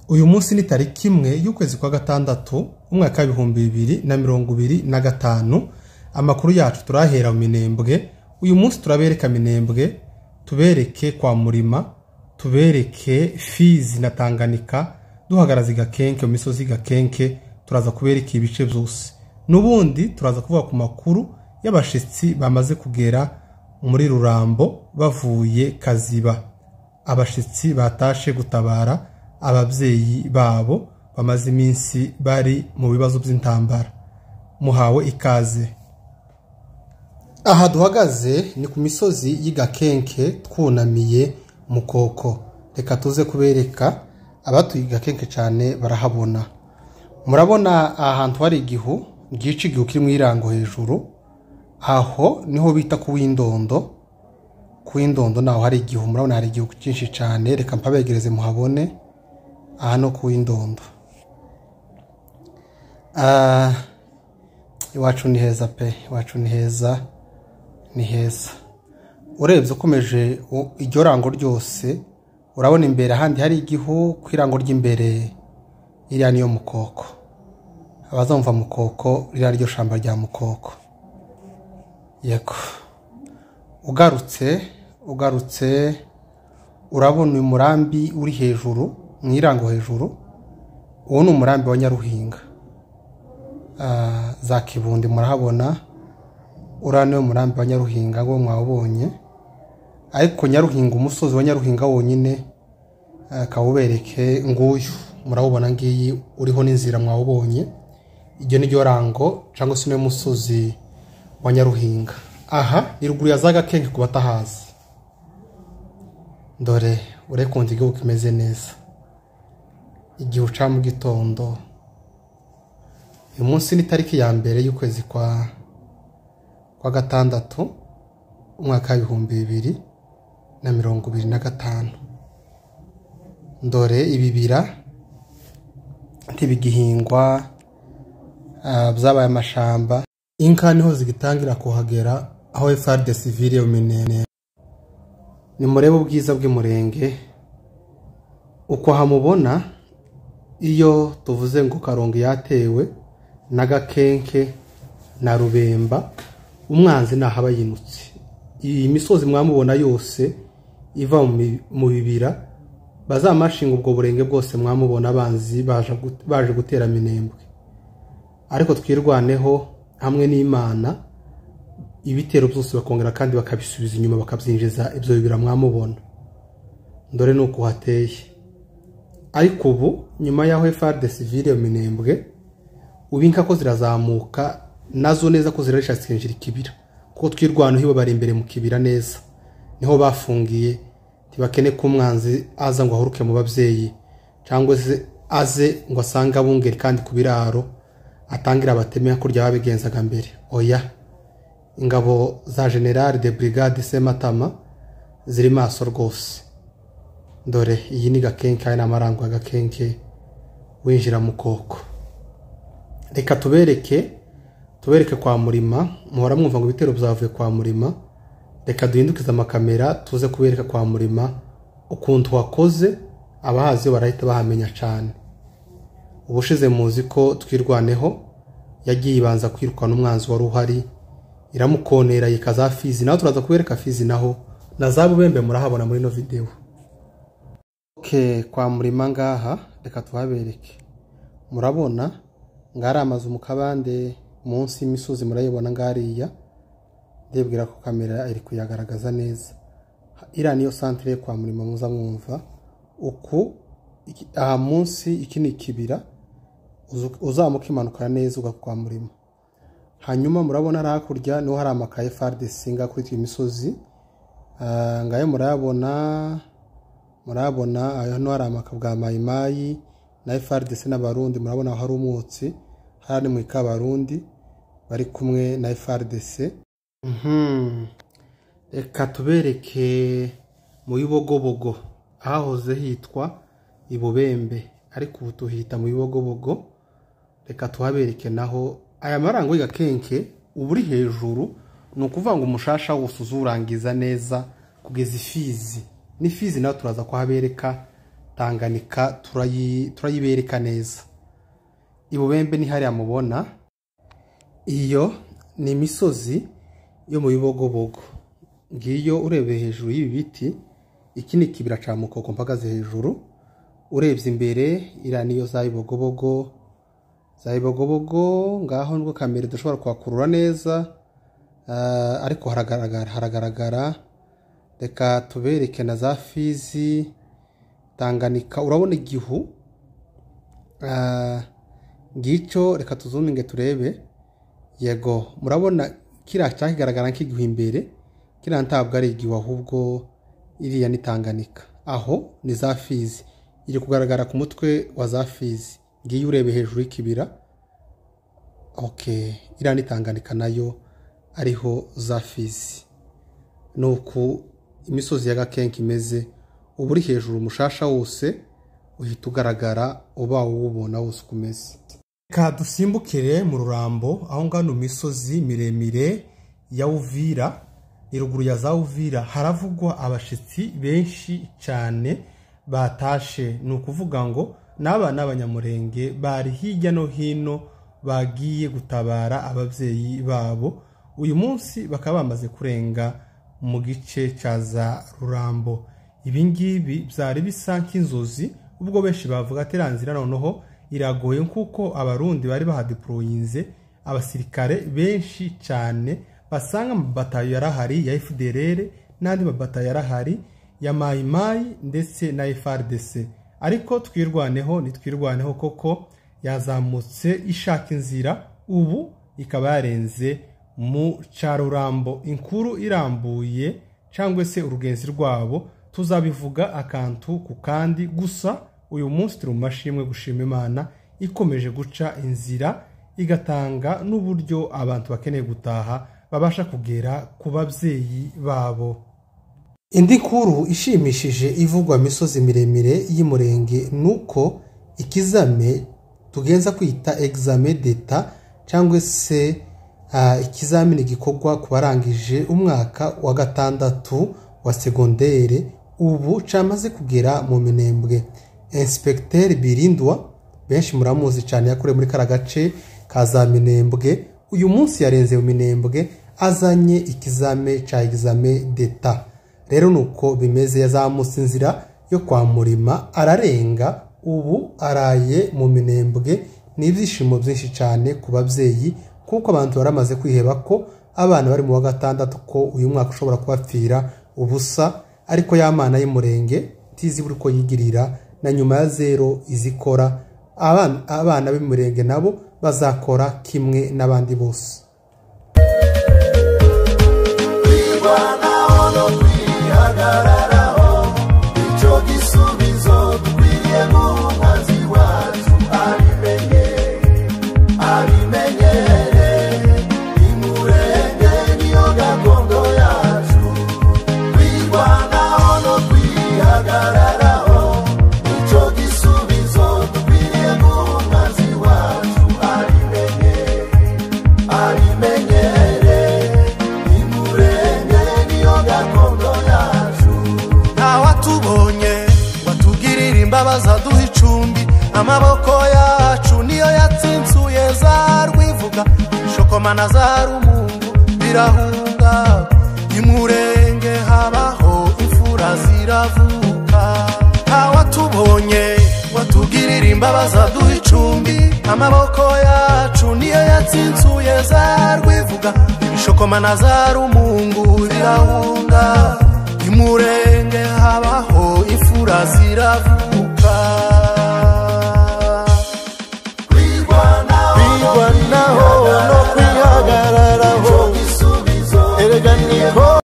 Uyu munsi ni tariki 1 y'ukwezi kwa gatandatu umwaka 2025. Amakuru yacu turahera mu Minembwe. Uyu munsi turabereka Minembwe, tubereke kwa Murima, tubereke Fizi na Tanganyika, duhagaraza Gakenke mu misozi Gakenke, turaza kubereka ibice byose. Nubundi turaza kuvuga ku makuru y'abashitsi bamaze kugera muri Rurambo bavuye Kaziba. Abashitsi batashe gutabara ababyeyi babo bamaze iminsi bari mu bibazo by'intambara. Muhawe ikaze. Aha duhagaze ni ku misozi y'Igakenke twunamiye Mukoko. Reka tuze kubereka abatuye Gakenke cyane barahabona. Murabona ahantu hari igihu gica igihu kiri mu irango hejuru, aho niho bita ku Windondo. Ku Windondo naho hari igihu, murabona hari igihu cyinshi cyane. Reka mpabegereze muhabone. Aha no ku Windondo. Iwacu ni heza pe, iwacu ni heza, ni heza. Urebye ukomeje iryo rango ryose urabona imbere ahandi hari igihu, ku irango ry'imbere iriya niyo Mukoko. Abazumva Mukoko, ririya ryo shamba rya Mukoko. Yego. Ugarutse urabona uyu murambi uri hejuru, mu irango hejuru, uwo ni umurambi wa Nyaruhinga. Za Kibundi murahabona, uriya niwo murambi wa Nyaruhinga ngo mwawubonye. Ariko Nyaruhinga, umusozi wa Nyaruhinga wonyine kawubereke nguyu, murawubona ngiyi uriho n'inzira mwawubonye. Iryo ni ryo rango cyangwa se niwo musozi wa Nyaruhinga. Aha ni ruguru ya za Gakenke ku batahazi. Dore urekunze igihugu kimeze neza, igihu ca mu gitondo. Uyu munsi ni tariki ya 1 y'ukwezi kwa gatandatu umwaka 2025. Dore ibibira ntibigihingwa, byabaye amashamba. Inka niho zigitangira kuhagera aho FARDC civile Minembwe. Nimurebe ubwiza bw'Umurenge uko hamubona. Iyo tuvuze ngo Karongo yatewe na Gakenke na Rubemba, umwanzi nahaba yinutse. Iyi misozi mwamubona yose iva mu bibira, bazamashinga ubwo burenge bwose mwamubona abanzi baje gutera Minembwe. Ariko twirwaneho hamwe n'Imana, ibitero byose bakongera kandi bakabisubiza inyuma, bakabyinjiza ibyo bibira mwamubona. Dore nuko hateye. Ariko ubu nyuma yaho FARDC civile Minembwe ubinka ko zirazamuka nazo neza ko zirarisha zikinjira ikibira, kuko twirwanaho bari imbere mu kibira neza, niho bafungiye. Ntibakene ko umwanzi aza ngo ahuruke mu babyeyi, cyangwa se aze ngo asange abungeri kandi ku biraro atangira abateme kurya babigenzaga mbere. Oya, ingabo za General de Brigade Sematama ziri maso rwose. Dore iyi ni Gakenke, aya ni amarango ya Gakenke winjira Mukoko. Reka tubereke kwa Murima. Muhora mwumva ngo ibitero byavuye kwa Murima. Reka duhindukize amakamera tuze kubereka kwa Murima ukuntu wakoze, abahazi barahita bahamenya cyane. Ubushize muzi ko twirwaneho yagiye ibanza kwirukana umwanzi wari uhari, iramukonera yikaza Fizi. Naho turaza kubereka Fizi naho na za Bubembe murahabona muri no video. Okay, kwa Murima ngaha reka tuhabereke. Murabona ngari amazu mu kabande munsi y'imisozi, murayibona ngariya. Ndibwira ko kamera iri kuyagaragaza neza. Iriya niyo centre kwa Murima muza mwumva. Uku aha munsi iki ni ikibira, uzamuka imanuka neza uga kwa Murima. Hanyuma murabona hakurya niho hari amakaye FARDC nga kuri iyi misozi. Ngayo murabona ayo hano hari amakabwa Mayimayi na FARDC n'Abarundi. Murabona hari umwotsi hari mu ikabarundi bari kumwe na FARDC. Reka tubereke mu Bibogobogo ahahoze hitwa Ibubembe, ariko ubu tuhita mu Bibogobogo. Reka tuhabereke naho aya marango y'Gakenke uburi hejuru, ni ukuvuga ngo umushasha wose uzurangiza neza kugeza Ifizi. Ni Fizi naho turaza kuhabereka Tanganyika turayibereka neza. Ibubembe ni hariya mubona. Iyo ni imisozi yo mu Bibogobogo. Ngiyo urebeye hejuru y'ibi biti, iki ni ikibira ca Mukoko mpagaze hejuru. Urebye imbere iriya niyo za Bibogobogo, za Bibogobogo ngaho nubwo kamera idashobora kuhakurura neza, ariko haragaragara. Reka tubereke na za Fizi, Tanganyika. Urabona igihu ngicyo, reka tuzuminge turebe. Yego, murabona kiriya cyakigaragara nk'igihu imbere, kiriya ntabwo ari igihu ahubwo iriya ni Tanganyika. Aho ni za Fizi, iri kugaragara ku mutwe wa za Fizi. Ngiyo urebe hejuru y'ikibira. Okay, iriya ni Tanganyika nayo ariho za Fizi. Nuku imisozi ya Gakenke imeze, uba uri hejuru umushasha wose uhita ugaragara, uba uwubona wose uko umeze. Reka dusimbukire mu Rurambo, aho ngaho mu misozi miremire ya Uvira, ni ruguru ya za Uvira, haravugwa abashitsi benshi cyane batashe. Ni ukuvuga ngo n'aba n'abanyamurenge bari hirya no hino bagiye gutabara ababyeyi babo. Uyu munsi bakaba bamaze kurenga mu gice cya za Rurambo. Ibi ngibi byari bisa nk'inzozi, ubwo benshi bavuga ati iriya nzira noneho iragoye, kuko abarundi bari bahadeployinze abasirikare benshi cyane, basanga amabatayo yarahari ya FDLR n'andi mabatayo yarahari ya Mai Mai ndetse na FARDC. Ariko twirwaneho nitwirwaneho koko yazamutse ishaka inzira, ubu ikaba yarenze mu Carurambo. Inkuru irambuye cyangwa se urugenzi rwabo tuzabivuga akantu ku kandi. Gusa uyu munsi turi mu mashimwe gushima Imana ikomeje guca inzira, igatanga n'uburyo abantu bakeneye gutaha babasha kugera ku babyeyi babo. Indi nkuru ishimishije ivugwa misozi miremire y'Umurenge nuko ikizame tugenza kwita examen d'etat cyangwa se ikizamini gikorwa ku barangije umwaka wa gatandatu wa segondere, ubu camaze kugera mu Minembwe. Inspecteur Birindwa benshi muramuzi cyane, yakoreye muri kara gace ka za Minembwe. Uyu munsi yarenze mu Minembwe azanye ikizame ca examen d'etat. Rero nuko bimeze, yazamutse inzira yo kwa Murima ararenga, ubu araye mu Minembwe. Ni ibyishimo byinshi cyane ku babyeyi, kuko abantu baramaze kwiheba ko abana bari mu wa gatandatu ko uyu mwaka ushobora kubapfira ubusa, ariko ya Mana y'Umurenge tizi buri ko yigirira, na nyuma ya zero izikora. Abana b'Umurenge nabo bazakora kimwe n'abandi bose. Kwirwanaho no kwihagararaho, icyo gisubizo dukwiye nk'umwanzi wacu abimenye, abimenyere. Imurenge niyo gakondo yacu. Kwirwanaho no kwihagararaho, icyo gisubizo dukwiye nk'umwanzi wacu abimenye, abimenyere. Imurenge niyo gakondo yacu. Ntawatubonye watugirira imbabazi aduha icumbi, amaboko yacu niyo yatsinsuye za Rwivuga, Shokomana za Rumungu birahunga. Imurenge habaho imfura ziravuka. Ntawatubonye watugirira imbabazi aduha icumbi, amaboko yacu niyo yatsinsuye za Rwivuga, Shokomana za Rumungu birahunga. Imurenge